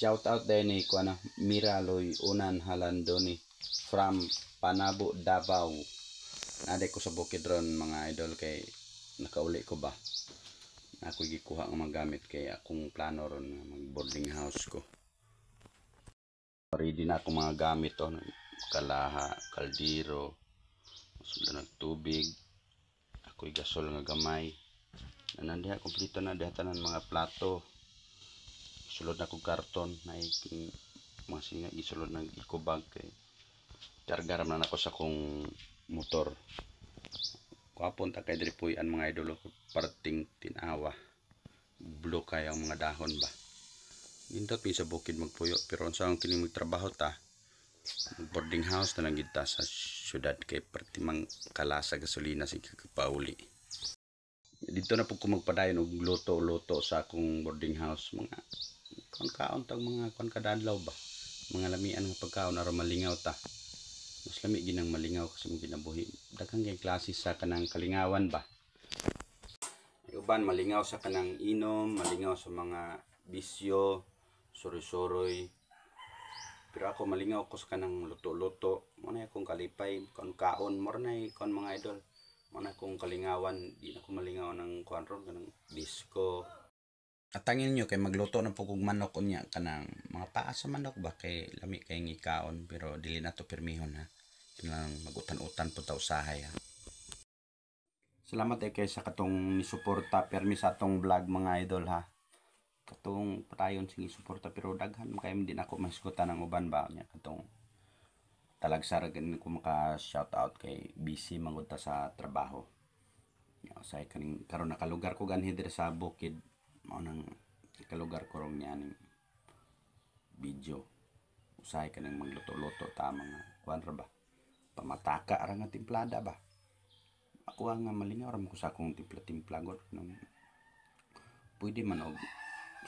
Shout out din ni kuana Miraloy Unan Halandoni from Panabo, Davao. Naa ko sa bukid ron, mga idol, kay nakauli ko ba. Ako gikuha ang mga gamit kay akong plano ron nga mag boarding house ko. Ready na akong mga gamit to. Kalaha, kaldero, sulod ng tubig, ako'y gasol nga gamay. Nanan diha, kompleto na diha tanan, mga plato. Sulod na kong karton na mga singa gisulod ng eco bag kay karga ra man ako sa akong motor. Kuhapon ta kay diri puy-an, mga idol, parting tinawa. Blue kay ang mga dahon ba. Nindot mi sa bukid magpuyo, pero unsa ang kini, magtrabaho ta. Mag boarding house na lang gid ta sa syudad kay perti mang kalasa gasolina sa pauli. Dito na pud ko magpadayon og luto-luto sa akong boarding house, mga kon kaon tag mga kon kadadlaw ba. Mga lamian nga pagkaon aron malingaw ta. Mas lami ginang malingaw kasi mong kinabuhi. Daghang kay klase sa kanang kalingawan ba. Ay, uban malingaw sa kanang inom, malingaw sa mga bisyo, suroy-suroy. Pero ako, malingaw ko sa kanang luto-luto. Mo na akong kalipay, kon kaon, mo na kon mga idol. Mo na akong kalingawan, di na ko malingaw ng kuan ron, kanang disco. Atangin nyo kay magluto na po kog manok unya, kanang mga paa sa manok ba, kay lami kay ngikaon, pero dili na to pirmihon ha. Kanang magutan-utan po ta usahay ha. Salamat eh kay sa katong nisuporta permi sa atong vlog, mga idol, ha. Katong patayon sing isuporta, pero daghan man kayo, din ako masgutan ang uban ba nya, katong talagsa ra gani ko maka shout out kay busy man gud ta sa trabaho. Nya usahay kaning karon nakalugar ko ganhi diri sa bukid, mao nang kalugar ko rong niya video. Usahay kaning magluto-luto ta, mga kuan ra ba, pamataka ra nga timplada ba. Ako ang nga malingaw ra man ko sa akong timpla-timpla god nang pwede man og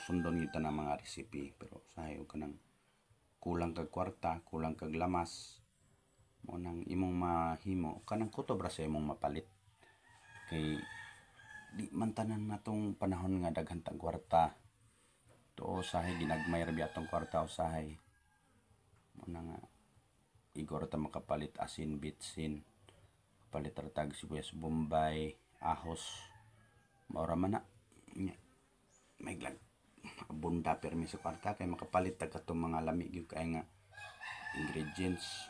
sundon gyud ta ng mga recipe, pero usahay og kanang kulang kag kwarta, kulang kag lamas, mo nang imong mahimo kanang kutob ra sa imong mapalit kay di man tanan natong panahon nga daghan tag kwarta. Tuo usahay ginagmay ra biya atong kwarta usahay. Mo na nga igor ta makapalit asin, bitsin, palit ra tag sibuyas bombay, ahos. Mao ra man na. Nya, may glag abunda permi sa kwarta kay makapalit tag katong mga lami gyud kay nga ingredients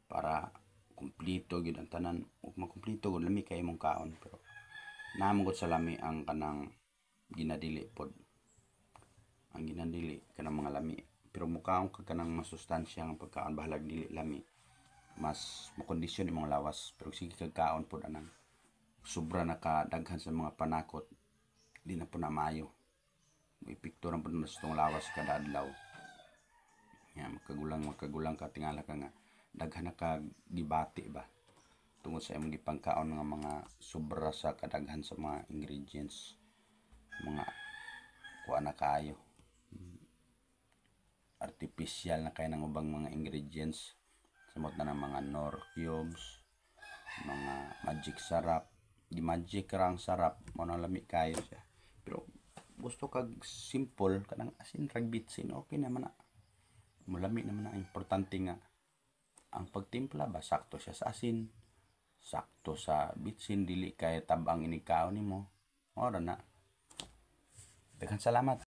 para kumpleto gyud ang tanan, ug makumpleto gud, lami kay imong kaon. Pero naa man gud sa lami ang kanang ginadili pod, ang ginadili kanang mga lami, pero mukaon ka kanang masustansya nga pagkaon, bahalag dili lami, mas mokondisyon imong lawas. Pero sige kag kaon pod anang sobra na ka daghan sa mga panakot, di na po na maayo, epekto ra pod na sa itong lawas kada adlaw. Ya, makagulang makagulang ka, tingala ka nga daghan na ka gibati ba tungod sa imong gipangkaon nga mga sobra sa kadaghan sa mga ingredients, mga kuha na kaayo, artificial na kay ng ubang mga ingredients, samot na ng mga Knorr cubes, mga Magic Sarap. Di magic ra ang sarap mo na, lami kayo siya, pero gusto kag simple, kanang asin rag bitsin, okay naman na, mulami naman na. Importante nga ang pagtimpla ba, sakto siya sa asin, sakto sa bitsin, dili kay tabang inikaon nimo. Ora na. Daghang salamat.